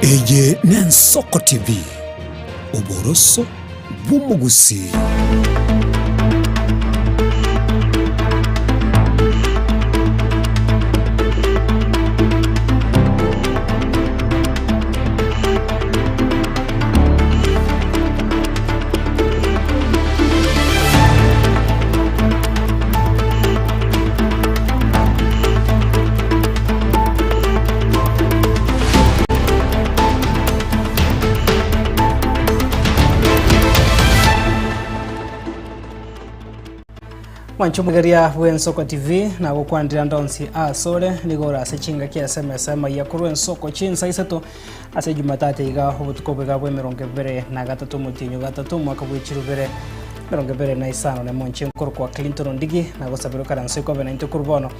Eye n'Ensoko TV, oboroso bw'omogusii. Mwanche omogeria bw'Ensoko TV nagokwanire ande onsi asore nigo ore ase chingaki ase emesa amaiya korwa ensoko chinsa isato ase Jumatatu iga obotuko obo iga bw'emerongo ebere na gatato omotienyi o gatato omwaka bwe chirubere emerongo ebere na isano na emo inche nkorokwa Clinton Ondigi nagosabera okaranse kobe naintwe korwa bono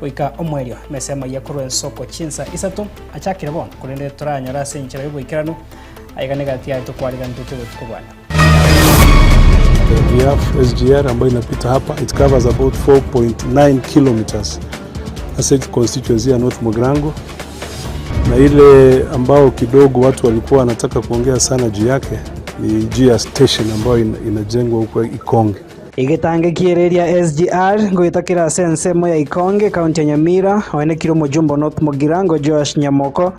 goika omoerio emesa amaiya korwa ensoko chinsa isato achakire bono korende toranyore ase enchera y'oboikeranu aiga negati yaye tokwariganetete obotuko bwane. We have SGR ambayo inapita hapa, it covers about 4.9 kilometers ase constituency ya North Mugirango, na ile ambao kidogo watu walikuwa wanataka kuongea sana juu yake ni juu ya station ambayo inajengwa huko Ikonge. Egetange ki'ereri ya SGR ngoeta kere ase ensemo ya Ikonge, ekaunti ya Nyamira, oenekire omojumbe o North Mugirango Joash Nyamoko.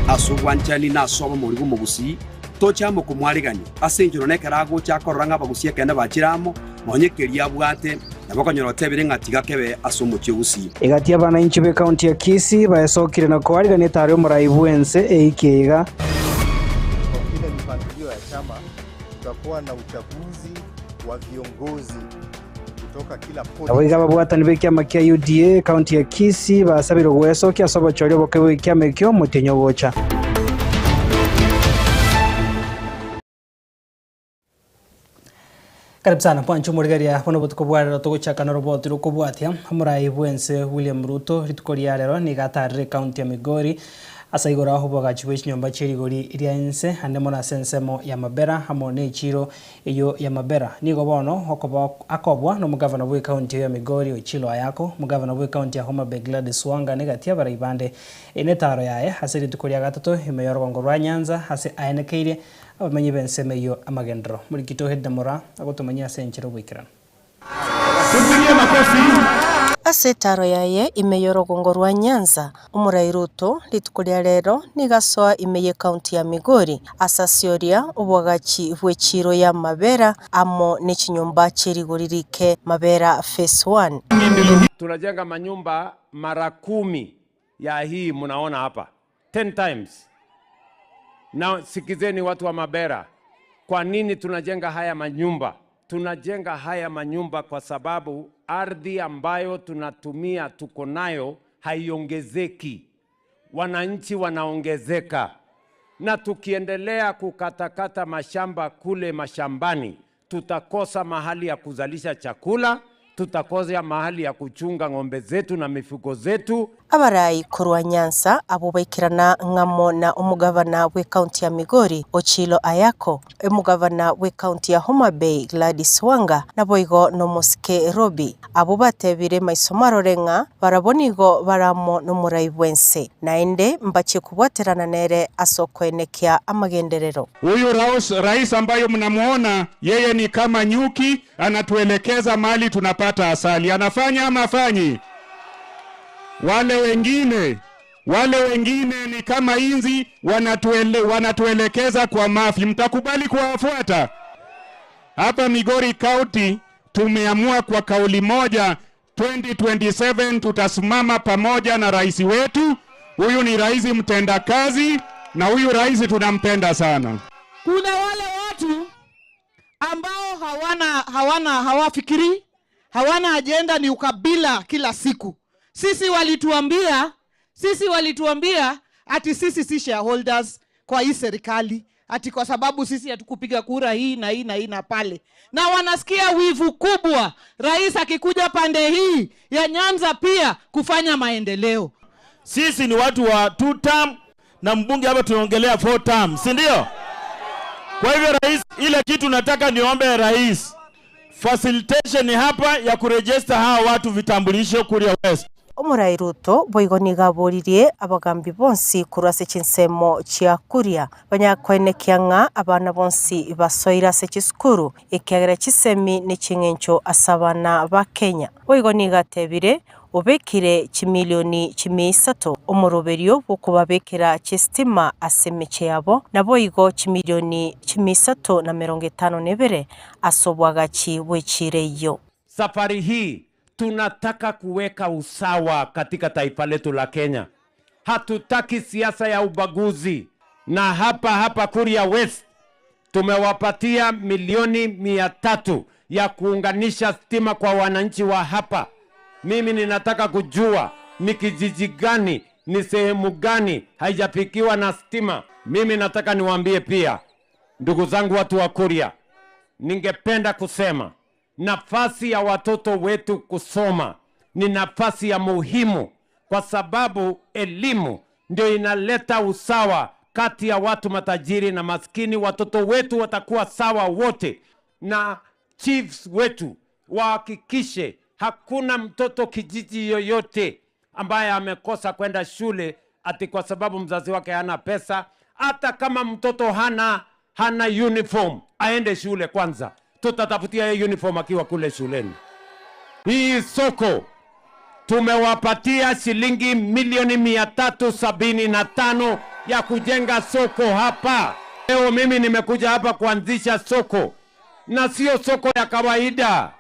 Ase obwanchani na ase obomori bw'omogusii, toche amo komwaregania, ase enchera nekero agocha akorora ng'a abagusii ekeene bachire amo, nonya ekeria abwate, nabo okonyora otebire ng'a tiga kebe ase omochie o Gusii. Egati y'abananchi b'ekaunti ya Kisii baesokire na koarigania etaro y'omorai bw'ense eikie iga. Kwa ile mipangilio ya chama tutakuwa na uchaguzi wa viongozi kutoka kila Nabo iga ababwatani b'ekiama kia UDA ekaunti ya Kisii basabirwe gwesokia ase obochori oboke bw'ekiama ekio omotienyi ogocha. Karibu sana mwanche omorigereria bono obotuko bwa rero togochaka noroboti rokobwatia omorai bwense William Ruto rituko ria rero nigo atarire ekaunti ya Migori Ase igoro oboagachi bwe chinyomba chie rigori ria inse, ande mono ase ensemo ya Mabera amo nechiiro eyio ya Mabera. Nigo bono okoba akobwa nomogavana bw'ekaunti eyo ya Migori Ochilo Ayako, omogavana bw'ekaunti ya Homa Bay Gladys Wanga na egati y'abarai bande. Eye netaro yaye ase rituko ria gatato ime y'orogongo rwa Nyanza ase aenekeirie abamenyi b'ensemo eyio amagenderero. Morikito Edna Moraa agotomanyia ase enchera oboikeranu. Tupigie makofi. Ase etaaro yaye ime y'orogongo rwa Nyanza, omorai Ruto rituko ria rero nigo asoa ime y'ecounty ya Migori ase asioria oboagachi bw'echiiro ya Mabera amo ne chinyomba chie rigori rike Mabera Phase One. Tunajenga manyumba mara kumi ya hii mnaona hapa, 10 times. Na sikizeni watu wa Mabera, kwa nini tunajenga haya manyumba? Tunajenga haya manyumba kwa sababu ardhi ambayo tunatumia tuko nayo haiongezeki, wananchi wanaongezeka, na tukiendelea kukatakata mashamba kule mashambani, tutakosa mahali ya kuzalisha chakula, tutakosa mahali ya kuchunga ng'ombe zetu na mifugo zetu. Abarai korwa Nyanza abwo baikerana ng'amo na omogavana bw'ecounty ya Migori Ochilo Ayako, omogavana bw'ecounty ya Homa Bay Gladys Wanga naboigo nomosike Robi. Abwo batebire maiso marore ng'a barabwo nigo bare amo nomorai bw'ense, naende mbachie kobwaterana nere ase okoenekia amagenderero. Huyu rais ambayo mnamuona yeye ni kama nyuki, anatuelekeza mahali tunapata asali. Anafanya ama hafanyi? Wale wengine, wale wengine ni kama inzi, wanatuelekeza kwa mafi. Mtakubali kuwafuata? Hapa Migori County tumeamua kwa kauli moja, 2027 tutasimama pamoja na rais wetu. Huyu ni rais mtendakazi na huyu rais tunampenda sana. Kuna wale watu ambao hawafikiri, hawana ajenda, ni ukabila kila siku. Sisi walituambia ati sisi si shareholders kwa hii serikali, ati kwa sababu sisi hatukupiga kura hii na hii na hii na pale. Na wanasikia wivu kubwa rais akikuja pande hii ya Nyanza pia kufanya maendeleo. Sisi ni watu wa 2 term na mbunge hapa tunaongelea 4 term, si ndio? Kwa hivyo rais, ile kitu nataka niombe rais, facilitation hapa ya kuregister hawa watu vitambulisho Kuria West. Omorai Ruto boigo nigo aboririe abagambi bonsi korwa ase chinsemo chia Kuria banyakoenekia ng'a abana bonsi basoire ase chisukuru ekiagera chisemi neching'encho ase abana ba Kenya. Boigo nigo atebire, Obekire chimilioni chimia isato omoroberio bw'okobabekera chistima ase emechie yabo, naboigo chimilioni chimia 352 ase oboagachi bw'echiira eyio. Safari hii tunataka kuweka usawa katika taifa letu la Kenya. Hatutaki siasa ya ubaguzi, na hapa hapa Kuria West tumewapatia milioni 300 ya kuunganisha stima kwa wananchi wa hapa. Mimi ninataka kujua ni kijiji gani, ni sehemu gani haijafikiwa na stima. Mimi nataka niwaambie pia, ndugu zangu watu wa Kuria, ningependa kusema nafasi ya watoto wetu kusoma ni nafasi ya muhimu, kwa sababu elimu ndio inaleta usawa kati ya watu matajiri na maskini. Watoto wetu watakuwa sawa wote, na chiefs wetu wahakikishe hakuna mtoto kijiji yoyote ambaye amekosa kwenda shule ati kwa sababu mzazi wake hana pesa. Hata kama mtoto hana uniform, aende shule kwanza, tutatafutia yeye uniform akiwa kule shuleni. Hii soko tumewapatia shilingi milioni 375 ya kujenga soko hapa. Leo mimi nimekuja hapa kuanzisha soko, na sio soko ya kawaida.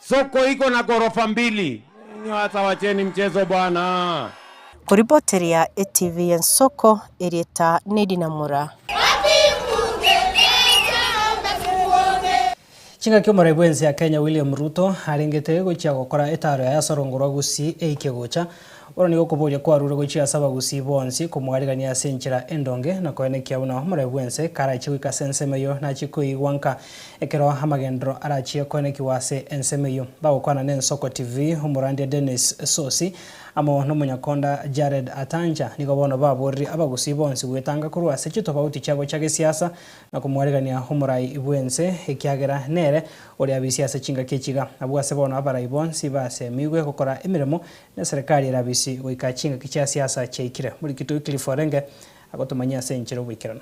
Soko iko na ghorofa mbili. Hata wacheni mchezo bwana. Koriboteria etv y'ensoko erieta Nedina Mura. Chingaki omorai bw'ense ya Kenya William Ruto arengete gochia gokora etaro yaye ase orongo rwa Gusii eike gocha. Bono nigo okoboria kwarure gochia ase abagusii bonsi komwarigania ase enchera endonge na koenekia buna omorai bw'ense karachie goika ase ensemo eyio nachie koigwa nka ekero amagenderero arachie koenekiwa ase ensemo eyio. Bagokwana n'Ensoko TV, omorandia Dennis Sosi amo nomonyakonda Jared Atanja nigo bono baborire abagusii bonsi gwetanga korwa ase chitofauti chiabo chia gesiasa na komwaregania omorai bw'ense, ekiagera nere ore abisia ase chingaki echi iga. Abwo ase bono abarai bonsi basemigwe gokora emeremo neserekari ere abisi goika chingaki chia siasa chiaikire. Morikito Wycliffe Orenge agotomanyia ase enchera oboikeranu.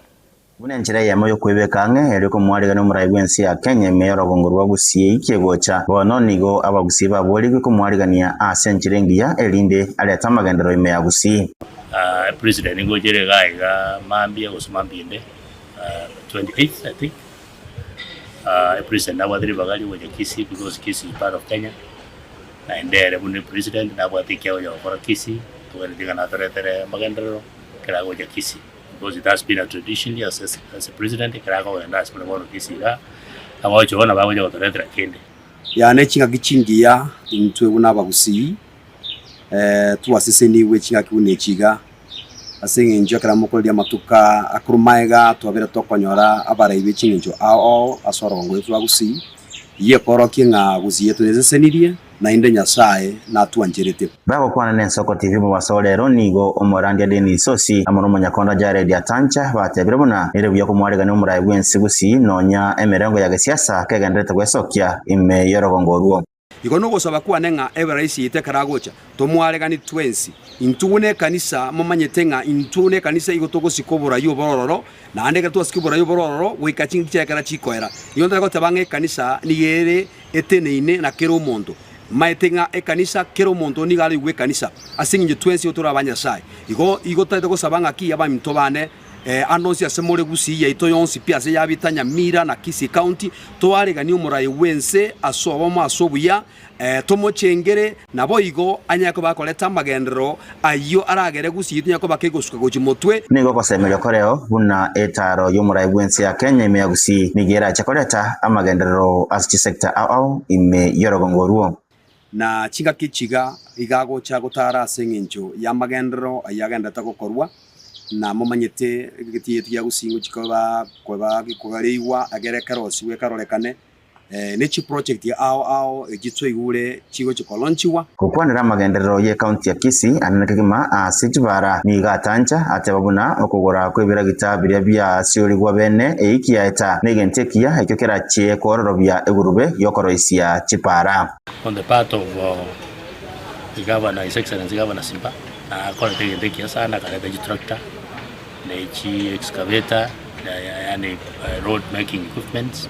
Buna enchera eyemo y'okwebeka ang'e erio komwarigania omorai bw'ense ya Kenya ime y'orogongo rwa Gusii eikie gocha, bono nigo abagusii baborigwe komwarigania ase enchera engiya erinde arete amagenderero ime ya Gusii. President ngochere iga iga mambia gose mambia ende 28th I think president nabwate ribaga riogocha Kisii because Kisii is part of Kenya naende ere buna president nabwate ekiago gocha gokora Kisii toganetie ng'a natoretere amagenderero ekero agocha Kisii because it has been a tradition as a president ekero akogenda ase buna bono Kisii igaa agocha igo nabo agocha gotoretera kende. Yane chingaki chingiya intwe buna abagusii Twasesenigwe chingaki buna echi iga, ase eng'encho ekero mokoreria amatuko akorwa magega twabere tokonyora abarai be ching'encho ao ao ase orogongo rwaito rwa Gusii, eyio ekorokia ng'a Gusii yaito nesesenirie, naende Nyasae natwancherete. Bagokwana n'Ensoko TV mobaso o rero nigo omorandia Dennis Sosi amo nomonyakonda Jared Atancha batebire buna nere buya komwaregania omorai bw'ense Gusii nonya emerengo ya gesiasa kegendererete gwesokia ime y'orogongo orwo. Igo nogosaba kwane ng'a ebaraisi yaito ekero agocha, tomwaregani twensi. Intwe buna ekanisa momanyete ng'a intwe buna ekanisa igo togosika oborai obororo, naende ekero twasika oborai obororo goika chingaki chiaye ekero chikoera. Igo ntari goteba ng'a ekanisa nigo ere eteneine na kera omonto. Maete ng'a ekanisa kera omonto nigo araigwe ekanisa, ase eng'encho twensi igo tore aba Nyasae. Igo igo totagete gosaba ng'aki abaminto bane Ande onsi ase more Gusii yaito yonsi pi ase yabita Nyamira na Kisii County, toareganie omorai bw'ense ase obomo ase obuya, tomochengere, naboigo anyare koba akoreta amagenderero ayio aragere Gusii yaito enyare koba kegosuka gochia motwe. Nigo ogosemeria koreo buna etaaro y'omorai bw'ense ya Kenya ime ya Gusii nigo erache koreta amagenderero ase chisector ao ao ime y'orogongo orwo. Na chingaki echi iga iga agocha gotara ase engencho y'amagenderero ayio agendererete gokorwa, na momanyete egeti gietu gia gusii ngochia koba koba gekogareigwa egere ekerosigwe ekarorekane, ne chiproject ao ao echi twaigure chigochia kolaunchiwa. Gokwanera amagenderero y'ecounty ya Kisii anene kegima ase chibara nigo atancha ateba buna okogora kw'ebiragita biria biasiorigwa bene eiki yaeta negento ekiya ekio kerachie kwororobia egurube y'okoroisia chipara. On the part of Gavana, His Excellency Gavana Simba nakorete egento ekiya sana akareta chitractor na echi excavator yaani road making equipments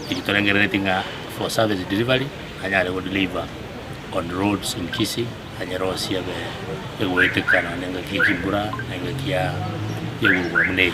echi torengereretie ng'a for service delivery anyare go deliver on roads in Kisii anyerosie abe egoetekana na engaki ya chimbura na engaki ya egurugura buna eye.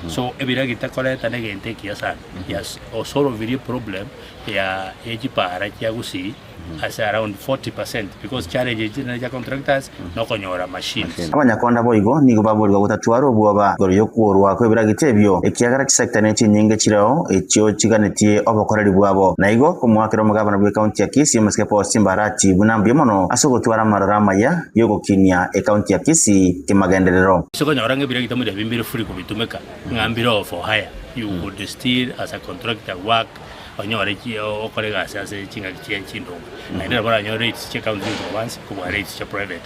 So ebiragita koreta na egento ekiya sana yes osolovirie eproblem ya chipara chia Gusii ase around 40% because challenge echi chinene chia contractors nokonyora machines. Abanyakonda boigo nigo baborigwa gotatwara obwoba igoro y'okworwa kw'ebiragita ebio, ekiagera chisecta ne chinyinge chireo echio chiganetie obokoreri bwabo. Na igo komoakera omogabana bw'ecounty ya Kisii omosike Paul Simba Arati buna mbuya mono ase ogotwara amaroro amaya y'ogokinia ecounty ya Kisii kemagenderero. Ase okonyora ng'a ebiragita moria bimbire free kobitumeka ng'a mbire for hire, you could still as a contractor work onyore chi okore egasi ase chingaki chia chindongo. Naende nabo oranyore rates chia county nigo chikoba nse kobua rates chia private.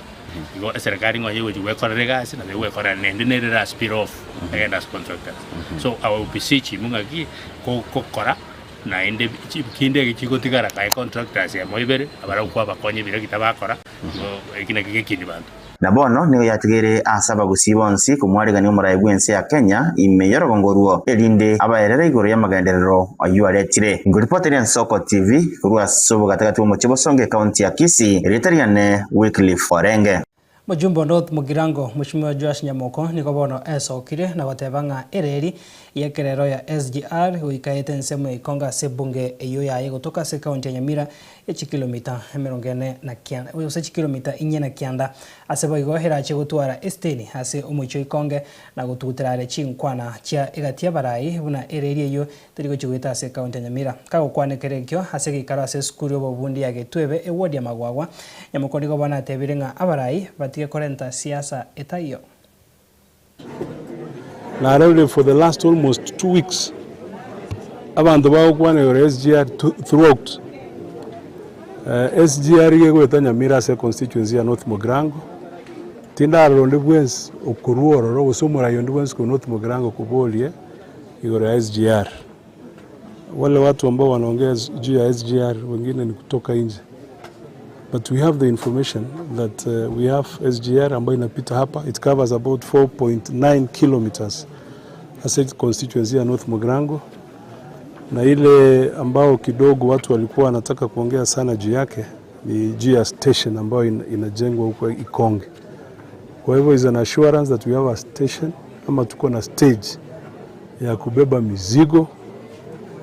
Igo eserekari ng'a onye egochi gwekorera egasi nabo egwekorera naende nere era spill off egende ase contractors. So I will beseech him ng'aki gokora naende chi kinde eke chigotigara kae contractors emo ibere abarabwo kwabakonya ebira kitabakora igo eki nakio gekindi banto. Na bono nigo yatigaire ase abagusii bonsi komwaregania omoraai bw'ense ya Kenya ime y'orogongo orwo, erinde abaerere igoro y'amagenderero ayio aretire. Ngoripoteria Ensoko TV korwa ase obogatagati bw'omochie Bosongo ekaunti ya Kisii, erieta riane Wycliffe Orenge. Mojumbe o North Mugirango, Mweshimiwa Joash Nyamoko nigo bono esokire na goteba ng'a ereri y'ekerero ya SGR goika ete ensemo ya Ikongo ase ebunge eyio yaye gotoka ase ekaunti ya Nyamira echikilomita emerongo ene na kianda, gose chikilomita inye na kianda. Ase boigo erache gotwara esiteni ase omochie o Ikonge na gotugutera are chinkwana chia egati y'abarai buna ereri eyio teri gochia goeta ase ekaunti ya Nyamira. Kagokwana ekero ekio ase egeikaro ase esukuru y'obobundi ya Getwebe eward ya Magwagwa, Nyamoko nigo bono atebire ng'a abarai batige korenta siasa etaiyo. Narorire for the last almost 2 weeks abanto bagokwana igoro ya SGR throughout. SGR iga egoeta Nyamira ase econstituency ya North Mugirango, tindarora onde bwensi okorwa ororo gose omorai onde bwensi korwa North Mugirango koboria igoro ya SGR. Wale watu ambao wanaongea juu ya SGR wengine ni kutoka nje but we have the information that we have SGR ambayo inapita hapa. It covers about 4.9 kilometers ase constituency ya North Mugirango, na ile ambao kidogo watu walikuwa wanataka kuongea sana juu yake ni juu ya station ambayo inajengwa huko Ikonge. Kwa hivyo is an assurance that we have a station ama tuko na stage ya kubeba mizigo,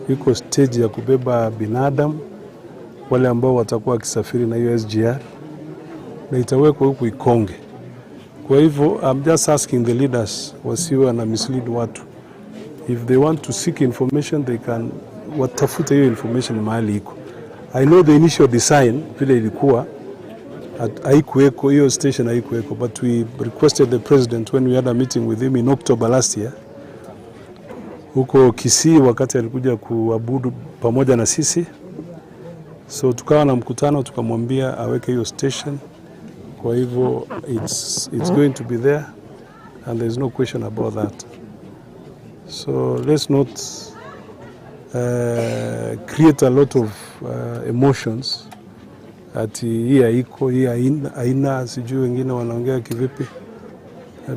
iko stage ya kubeba binadamu wale ambao watakuwa wakisafiri na hiyo SGR na itawekwa huku Ikonge. Kwa hivyo I'm just asking the leaders wasiwe na mislead watu. If they want to seek information, they can watafute hiyo information mahali iko. I know the initial design vile ilikuwa haikuweko hiyo station, haikuweko, but we requested the president when we had a meeting with him in October last year huko Kisii wakati alikuja kuabudu pamoja na sisi, so tukawa na mkutano tukamwambia aweke hiyo station. Kwa hivyo it's going to be there and there is no question about that. So let's not create a lot of emotions ati hii haiko, hii haina, sijui wengine wanaongea kivipi.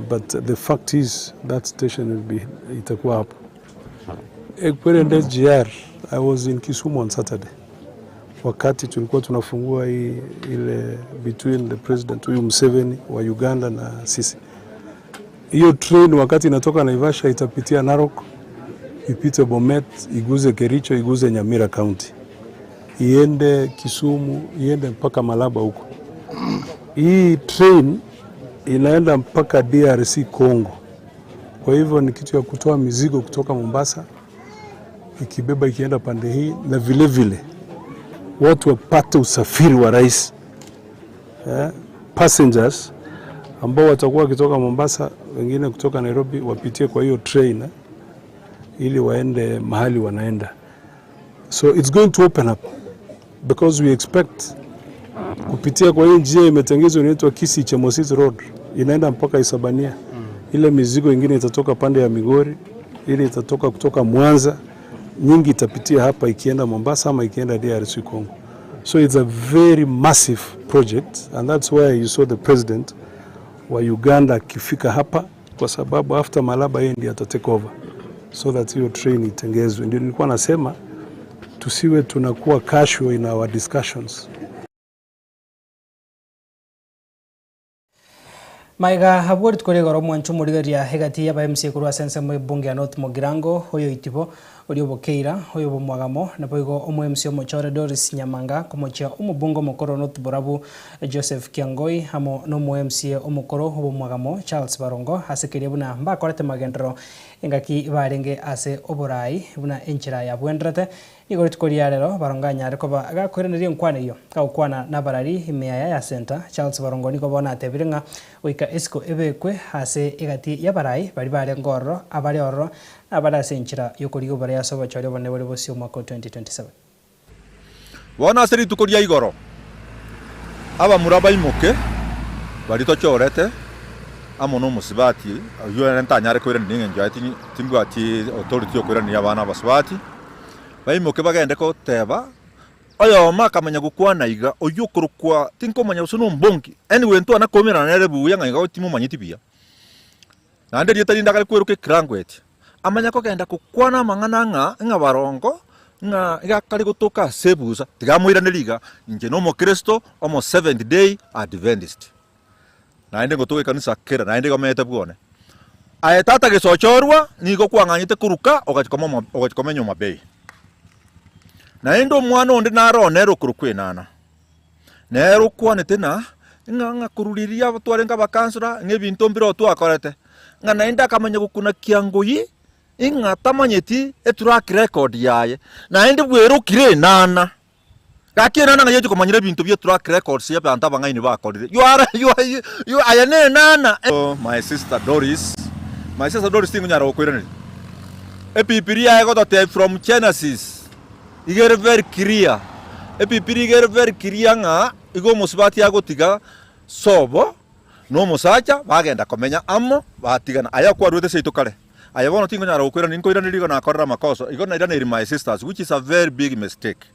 But the fact is that station will be itakuwa hapo. Ekwerende SGR, I was in Kisumu on Saturday wakati tulikuwa tunafungua hii ile between the president huyu Museveni wa Uganda na sisi. Hiyo train wakati inatoka Naivasha itapitia Narok, ipite Bomet, iguze Kericho, iguze Nyamira County, iende Kisumu, iende mpaka Malaba huko. Hii train inaenda mpaka DRC Congo. Kwa hivyo ni kitu ya kutoa mizigo kutoka Mombasa ikibeba ikienda pande hii, na vile vile watu wapate usafiri wa rahisi, passengers ambao watakuwa wakitoka Mombasa, wengine kutoka Nairobi, wapitie kwa hiyo train ili waende mahali wanaenda. So it's going to open up because we expect kupitia kwa hii njia imetengenezwa inaitwa Kisii Chemosit Road, inaenda mpaka Isebania. Ile mizigo ingine itatoka pande ya Migori, ile itatoka kutoka Mwanza, nyingi itapitia hapa ikienda Mombasa ama ikienda DRC Congo. So it's a very massive project and that's why you saw the president wa Uganda akifika hapa kwa sababu after Malaba yeye ndiye ata take over so that hiyo train itengezwe. Ndio nilikuwa nasema tusiwe tunakuwa casual in our discussions. Magega abwo rituko ria igoro omwancho omorigereria egati y'aba MCA korwa ase ensemo y'ebunge ya North Mugirango, oyo Itibo, oria Obokeira, oyo Bomwagamo, naboigo omo MCA omochore Doris Nyamanga komochia omobunge omokoro o North Borabu Joseph Kiangoi amo nomo MCA omokoro obomwagamo Charles Barongo ase keria buna mbakorete magenderero engaki barenge ase oborai buna enchera yabwenderete Nigo rituko ria rero Barongo anyare koba gakoiraneria enkwana eyio. Gagokwana nabarari ime yaya ya Centre, Charles Barongo nigo bono atebire ng'a goika esiko ebekwe ase egati y'abarai baria barenge ororo, abare ororo, na abare ase enchera y'okorigia oborai ase obochori obonene bore bosio omwaka o 2027. Bono ase rituko ria igoro abamura baimoke baria tochorete amo nomosubati oyio ere ntanyare koiraneria engencho yaye timbwati authority yokoiraneria abana abasubati. Baimoke bagende goteba, Oyomo akamanya gokwana iga, oyio okorokwa tinkomanya gose nombongi, anyway ntwana koumerana nere buya ng'a iga timomanyeti buya. Naende erieta rinde akare kweroka ekirango eti, amanya kogenda gokwana amang'ana ng'a ng'a barongo, ng'a iga akare gotoka ase ebusa, tiga amoiranerie iga, inche na omokristo omo Seventh Day Adventist. Naende ngotoka ekanisa kera, naende igo omanyete bwone. Aye tata gesochorwa, nigo kwang'anyete koruka ogachia koma omo ogachia komenya omabei. Naende omwana onde naro one ere okorokwa enana, nere okwanete na ng'a ng'a korwa riria twarenge abakansora ng'a ebinto mbire oo twakorete, ng'a naende akamanya gokuna kiangoi, ng'a tamanyeti etrack record yaye, naende bwerokire enana. Gaki enana ng'a yeche komanyera ebinto bie track records ya abanto abang'aini bakorire. You are you are you aye ne enana. My sister Doris, my sister Doris tingonyara gokoiraneria. Ebibilia egototebia from Genesis iga ere very clear, ebibilia iga ere very clear ng'a igo omosubati agotiga sobo na omosacha bagenda komenya amo batigana. Aya okwaruete seito kare. Aye bono tingonyara gokoiraneria, nkoiraneria igo nakorire amakoso, igo nairaneiri my sisters which is a very big mistake.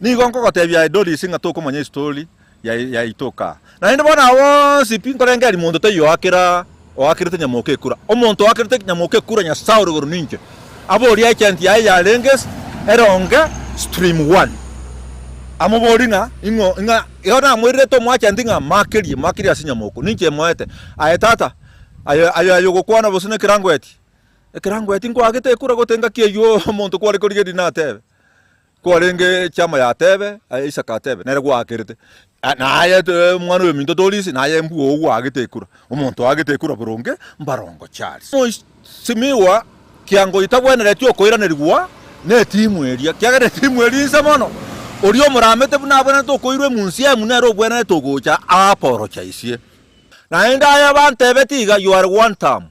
Nigo nkogotebia aye Doris ng'a tokomanya estory ya yaito kaa. Naende bono aba bonsi pi nkorengereria monto taiyo oakera oakerete nyamoka ekura. Omonto oakerete nyamoka ekura Nyasae ore igoro ninche. Aborie agent yaye yarenge eronge stream one. Amoborie ng'a ing'o ng'a igo namoirerete omoagent ng'a makerie makerie ase nyamoko ninche emoete. Aye tata Aye aye aye ogokwana bose nekerangweti, ekerangweti nkwagete ekura gote engaki eyio omonto kware korigereria natebe, kwarenge echama ya atebe, aye Isaka atebe, nere gwakerete. Naye omwana oyo ominto Dorisi, naye mbwo gwagete ekura, omonto oagete ekura boronge mbarongo Charles. Moisimiwa kiango itabwenereti okoiranerigwa netimu eria, ekiagera etimu eria inse mono. Oria omoramete buna abwenerete okoirwa emunsi emu nere obwenerete ogocha aaporochaisie. Naende aya bantebeti iga, You are one term.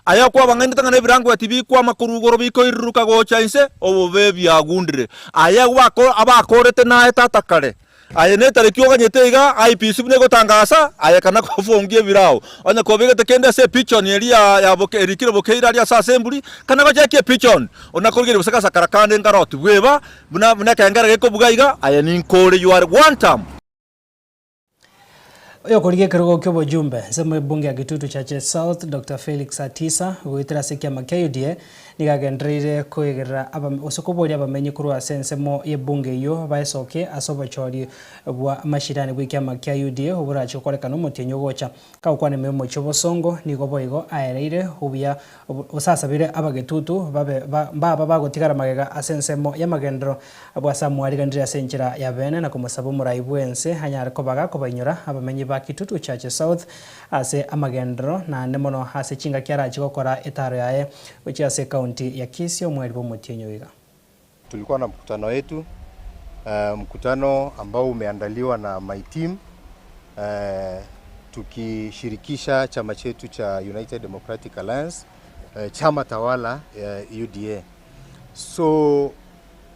Aya okwabang'ainete ng'a nebirango tibikwama korwa igoro bikoiruruka gocha inse, obobe biagundire. Aya abakorete naye tata kare. Aye netariki oganyete iga IEBC buna egotangasa, aye kana kofongia ebirao. Onye kobegete kende ase epichon eria ya erikire bokeire aria ase assembly, kana gochekia epichon. Ona korigereria gose gasakara kande nkaroti bweba, buna buna ekengere gekobuga iga, aye ninkore, you are one term. Oyokorigia ekerogo ki'obojumbe ensemo y'ebunge ya Kitutu Chache South Doctor Felix Atisa goetera ase ekiama kia UDA nigo agendereire koegerera abame gose koboria abamenyi korwa ase ensemo y'ebunge eyio baesokie ase obochori bwa mashindani bw'ekiama kia UDA oborache gokorekana omotienyi ogocha. Kagokwana ime y'omochie obosongo nigo boigo aereire obuya gose asabire abagetutu babe mbaba bagotigara magega ase ensemo y'amagenderero Abwo ase amwariganire ase enchera ya bene na komosaba omorai bw'ense anyare koba gakobainyora abamenyi ba Kitutu Chache South ase amagenderero naende mono ase chingaki arache gokora etaro yaye gochia ase ekaunti ya Kisii omweri bw'omotienyi oiga. Tulikuwa na mkutano wetu, mkutano ambao umeandaliwa na my team tukishirikisha chama chetu cha United Democratic Alliance, chama tawala UDA. So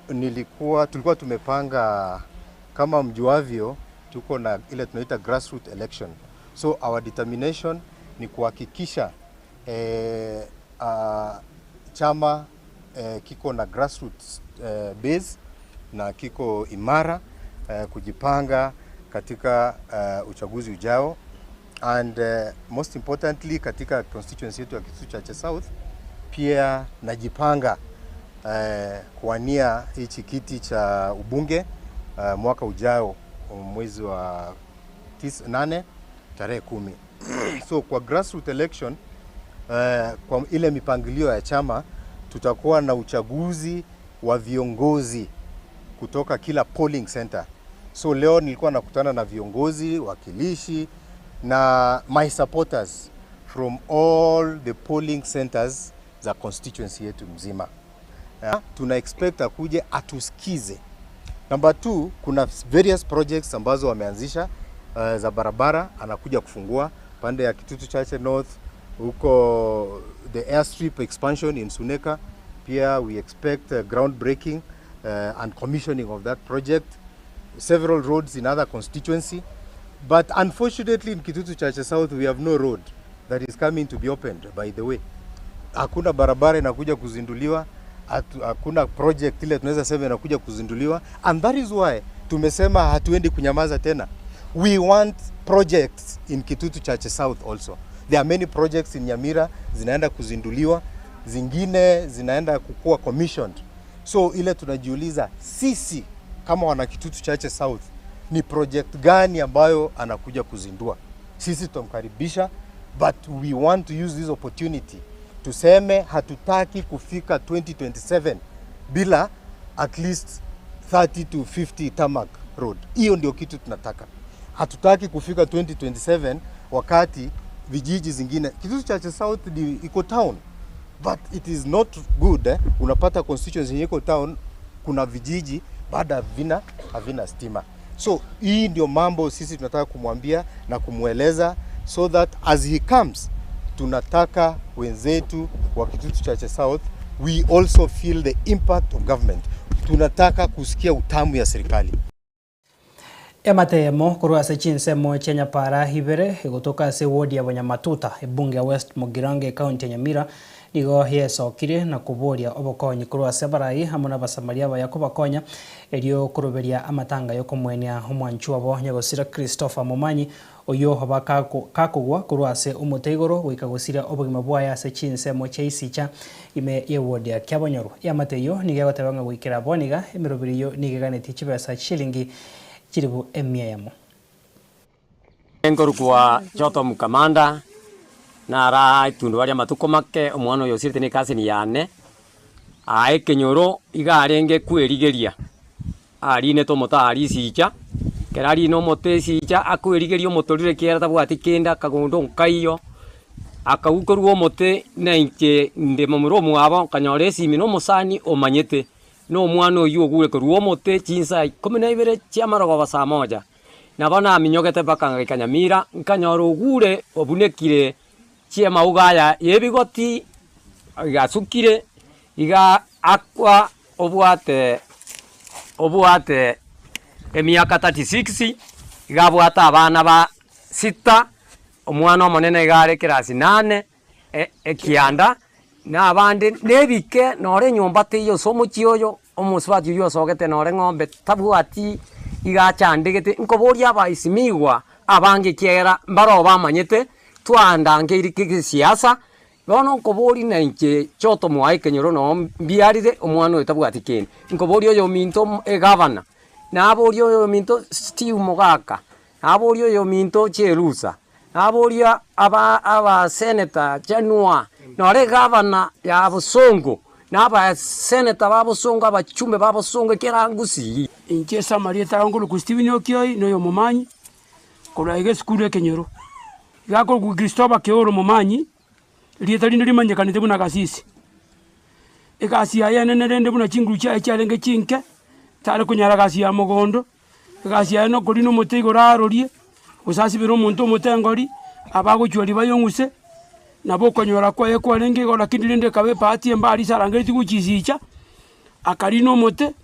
nilikuwa tulikuwa tumepanga kama mjuavyo, tuko na ile tunaita grassroots election. So our determination ni kuhakikisha eh, uh, chama eh, kiko na grassroots eh, base na kiko imara. uh, kujipanga katika uh, uchaguzi ujao and uh, most importantly katika constituency yetu ya Kitutu Chache South pia najipanga uh, kuwania hichi kiti cha ubunge uh, mwaka ujao mwezi wa tis, nane tarehe kumi. So kwa grassroots election uh, kwa ile mipangilio ya chama tutakuwa na uchaguzi wa viongozi kutoka kila polling center. So leo nilikuwa nakutana na viongozi, wakilishi na my supporters from all the polling centers za constituency yetu mzima. Yeah, tuna expect akuje atusikize. Number two, kuna various projects ambazo wameanzisha uh, za barabara anakuja kufungua pande ya Kitutu Chache North huko the airstrip expansion in Suneka. Pia we expect uh, groundbreaking uh, and commissioning of that project. Several roads in other constituency. But unfortunately in Kitutu Chache South we have no road that is coming to be opened by the way. Hakuna barabara inakuja kuzinduliwa, hakuna project ile tunaweza sema inakuja kuzinduliwa and that is why tumesema hatuendi kunyamaza tena. We want projects in Kitutu Chache South also. There are many projects in Nyamira zinaenda kuzinduliwa, zingine zinaenda kukuwa commissioned. So ile tunajiuliza sisi kama wana Kitutu Chache South ni project gani ambayo anakuja kuzindua? Sisi tutamkaribisha, but we want to use this opportunity tuseme hatutaki kufika 2027 bila at least 30 to 50 tarmac road. Hiyo ndio kitu tunataka. Hatutaki kufika 2027 wakati vijiji zingine, Kitutu Chache South ni iko town but it is not good eh? Unapata constituency yenye iko town, kuna vijiji bado havina havina stima. So hii ndio mambo sisi tunataka kumwambia na kumweleza so that as he comes, tunataka wenzetu wa Kitutu Chache South we also feel the impact of government. Tunataka kusikia utamu ya serikali. Ematemo korwa ase chinsemo chia Nyapara ibere egotoka ase ward ya Bonyamatuta ebunge ya West Mugirango ekaunti ya Nyamira nigo yesokire na koboria obokonyi korwa ase abarai amo na abasamaria abaya kobakonya erio koroberia amatanga ya okomwenia omwanchi obo nyagosira Christopher Momanyi oyo oba kakogwa korwa ase omote igoro goika gosira obogima bwaye ase chinsemo chia isicha ime ye ward ya Kiabonyoru. Eamate eyio nigo egoteba ng'a goikera bono iga emeroberi eyio nigo eganetie chibesa chishilingi chilifu emia eyemo. Nkorokwa Jotham Kamanda, nara etundubari ri'amatuko make, omwana oyo osirete ne ecousin yane, aa ekenyoro iga arenge kwerigeria, arinete omote aria esicha, ekero arine omote esicha akoerigeria omotorire ekiagera tabwati kende akagondo nkaiyo, akaukorwa omote na inche inde momura omwabo nkanyora esimi na omosani omanyete. Na omwana oyio ogure korwa omote chinsa ikomi na ibere chi'amarogoba saa moja. Nabo naminyogete mpaka ngaika Nyamira, nkanyora ogure obunekire chi'amauga aya y'ebigoti, igasukire, iga akwa obwate obwate emiaka 36, iga abwate abana ba sita, omwana omonene iga are class nane, ekianda, na abande nebike nore enyomba teiyo ase omochie oyo, omosubati oyio osogete nore ng'ombe tabwati iga achandegete, nkoboria abaesimigwa abange ekiagera mbaro bamanyete, twaandangeiri kegesiasa, bono nkoboria na inche chotomoa ekenyoro noo mbiarire omwana oyo tabwati kende. Nkoboria oyominto egavana, naboria oyominto Steve Mogaka, Naboria oyominto Cherusa, naboria aba abaseneta Chanua, nore egavana ya Bosongo, na abaseneta ba Bosongo, abachumbe ba Bosongo, ekera ngusii. Inche ase amarieta ao nkorokwa Stephen Okioi, na oyomomanyi, korwa iga esukuru ekenyoro. Iga akorokwa Christopher Keoro Momanyi, erieta rinde rimanyekanete buna Kasisi. Egasi yaye enene rende buna chinguru chiaye chiarenge chinke, tare konyara gasi ya mogondo, Egasi yaye nokorina omote igoro arorie, gose asibere omonto omote engori, abe agochua ribaga ong'use, nabo okonyora kwaye kwarenge igoro lakini rende ekaba ebahati embe aria ase arangeretie gochisicha, akarina omote,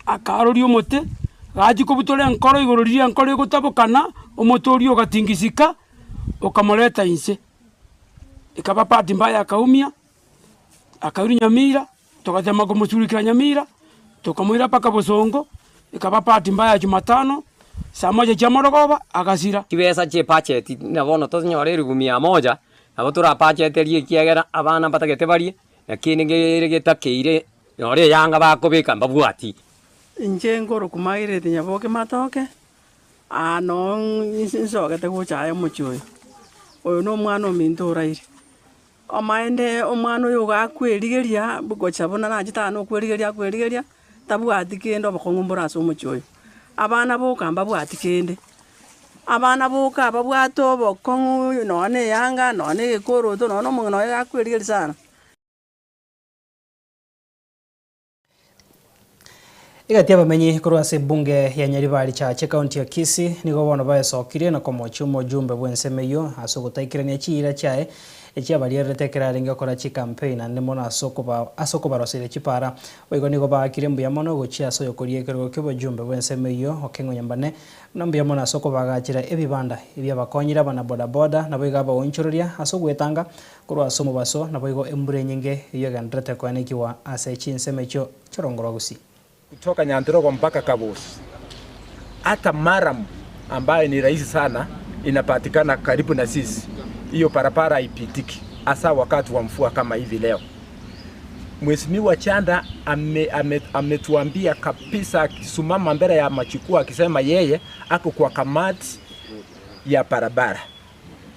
akaroria omote, gachia kobutora enkoro igoro riria enkoro egotabokana, omote oria ogatingisika, okamoreta inse. Ekaba bahati mbaya akaumia, akairwa nyamira. Togatema komosurikera nyamira, tokamoira mpaka bosongo, Ekaba bahati mbaya Jumatano, saa moja chia morogoba, agasira. Chibesa chi'ebacheti na bono tonyore elifu mia moja, nabo torabacheterie ekiagera abana mbatagete barie, na kende kere getakeire nore eyanga bakobeka mbabwati. Inche nkorokwa Margaret Nyaboke Matoke, aa noo nsogete gocha aye omochie oyo. Oyo na omwana ominto oraire. Omaende omwana oyo iga akwerigeria gocha buna nachete aa nokwerigeria akwerigeria, tabwati kende obokong'u mbore ase omochie oyo. Abana boka mbabwati kende, abana boka babwate obokong'u nonye na eyanga, nonye na egekoroto, nonye na omong'ina oye iga akwerigeria sana. Egati y'abamenyi korwa ase ebunge ya Nyaribari Chache ekaunti ya Kisii nigo bono baesokirie na komochia omojumbe bw'ensemo eyio ase ogotaikerania chiira chiaye echiabariererete ekero arenge gokora chicampaign naende mono ase okoba ase okobaroseria chipara. Boigo nigo baakire mbuya mono gochia ase oyokoria ekerogo ki'obojumbe bw'ensemo eyio Okeng'o Nyambane buna mbuya mono ase okobagachera ebibanda ebiabakonyire abanabodaboda naboigo abaonchororia ase ogwetanga Korwa ase omobaso, naboigo embura enyinge eyio egendererete koenekigwa ase chinsemo echio chiorongorwa gusii. Kutoka Nyantirogo mpaka Kabosi, hata murram ambayo ni rahisi sana inapatikana karibu na sisi, hiyo barabara haipitiki hasa wakati wa mvua kama hivi leo. Mheshimiwa Chanda ametuambia ame, kabisa akisimama mbele ya majukwaa akisema yeye ako kwa kamati ya barabara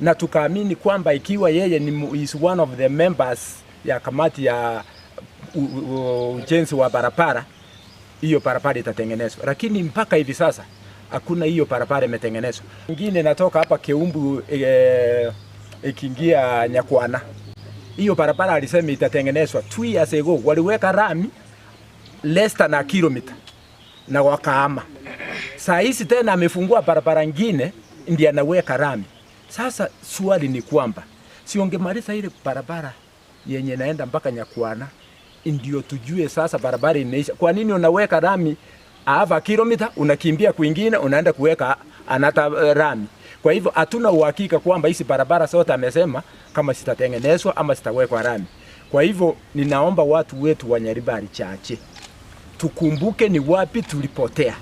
na tukaamini kwamba ikiwa yeye ni is one of the members ya kamati ya ujenzi wa barabara, hiyo barabara itatengenezwa, lakini mpaka hivi sasa hakuna hiyo barabara imetengenezwa. Ingine inatoka hapa Keumbu ikiingia Nyakwana, hiyo barabara alisema itatengenezwa 2 years ago, waliweka rami less than a kilometer na wakaama. Saa hizi tena amefungua barabara ingine ndiye anaweka rami. Sasa swali ni kwamba si ungemaliza ile barabara yenye naenda mpaka Nyakwana ndio tujue sasa barabara imeisha. Kwa nini unaweka rami half kilomita unakimbia kwingine unaenda kuweka anata rami? Kwa hivyo hatuna uhakika kwamba hizi barabara zote amesema kama zitatengenezwa ama zitawekwa rami. Kwa hivyo ninaomba watu wetu wa Nyaribari Chache tukumbuke ni wapi tulipotea,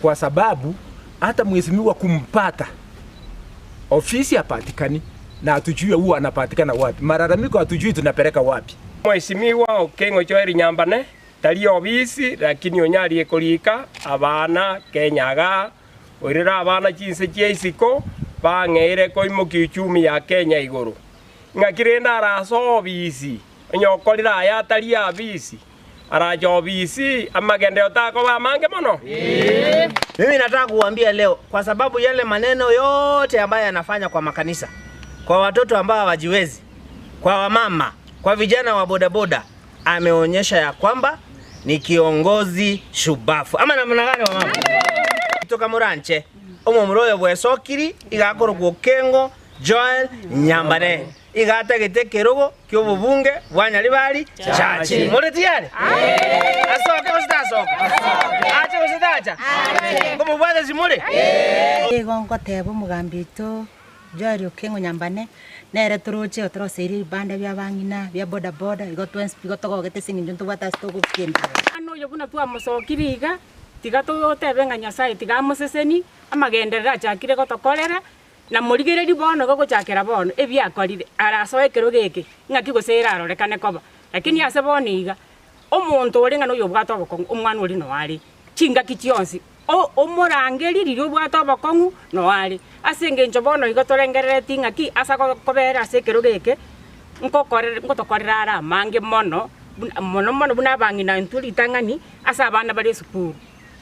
kwa sababu hata mheshimiwa kumpata ofisi hapatikani na hatujui huwa anapatikana wapi. Malalamiko hatujui tunapeleka wapi. Mheshimiwa Okeng'o Joel Nyambane tari obisi lakini onyarie korika abana Kenya iga oirere abana chinse chia isiko bang'eire koimokia uchumi ya Kenya igoro. Ng'aki rende arase obisi onye okorire aya atari abisi arache obisi amagenderero takoba amange mono? Mimi nataka kuambia leo kwa sababu yale maneno yote ambayo yanafanya kwa makanisa, kwa watoto ambao hawajiwezi, kwa wamama, kwa vijana wa bodaboda, ameonyesha ya kwamba ni kiongozi shubafu. Ama namna gani wamama? Kutoka Muranche, omomura oyo bwesokiri igakorokwa Okengo Joel Nyambane igatagete ekerogo ki'obobunge bwa Nyaribari Chache. More tiyari? Asoke gose tasoka? Ache gose tacha? Nkomobwate simore? Nigo ngoteba omogambi oito Joel Okengo Nyambane, nere toroche otoroseirie ebibanda bia abang'ina, bia boda boda, igo twensi igo togogete ase eng'encho ntobwate ase togokenda. Omwana oyo buna twamosokirie iga, tiga totebe ng'a Nyasae tiga amosesenie, amagenderero achakire gotokorera, Na morigererie bono gogochakera bono ebiakorire, arasoe ekerogo eke, ng'aki gose erarorekane koba. Lakini ase bono iga, omonto ore ng'a noyobwate obokong'u, omwana oria noyo are chingaki chionsi, o omorangerie riria obwate obokong'u noyo are. Ase engencho bono igo torengerereti ng'aki ase agokobera ase ekerogo eke, nkokorere ngotokorera are amange mono, buna mono mono buna abang'ina intwe ritang'ani ase abana bare esukuru.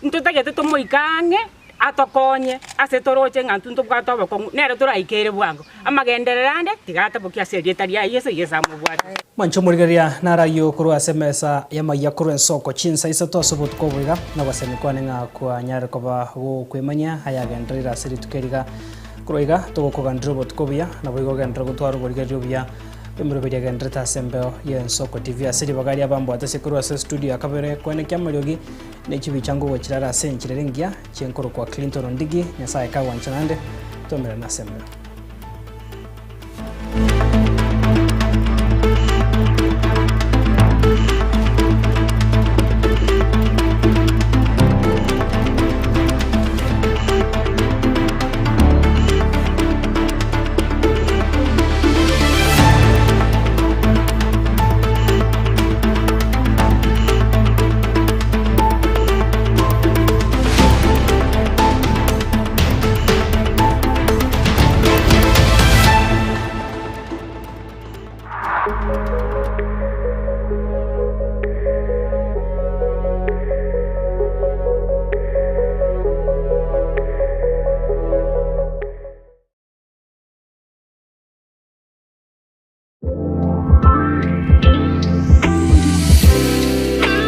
Ntotagete tomoike ang'e atokonye ase toroche ng'a intwe ntobwate obokong'u, nere toraikeire bwango. Amagenderero ande tiga atabokie ase erieta ria Yeso, Yeso amobwate. Mwanche omorigereria naro ayio korwa ase emesa y'amayia korwa ensoko chinsa isato ase obotuko obo iga, na ogosemi kwane ng'a kwanyarire koba gokwemanyia ayagendereire ase rituko eri iga. Korwa iga togokoganderia obotuko obuya, naboigo ogenderere gotwara oborigereria obuya bw'emeroberi egendererete ase embeo y'Ensoko TV. Ase ribaga ri'abambwate ase korwa ase estudio ya kabere kwenekia amariogi Ne chibicha ngogochira are ase enchera ere engiya, chi'enkorokwa Clinton Ondigi, Nyasae kagwancha naende, tomerane ase embeo.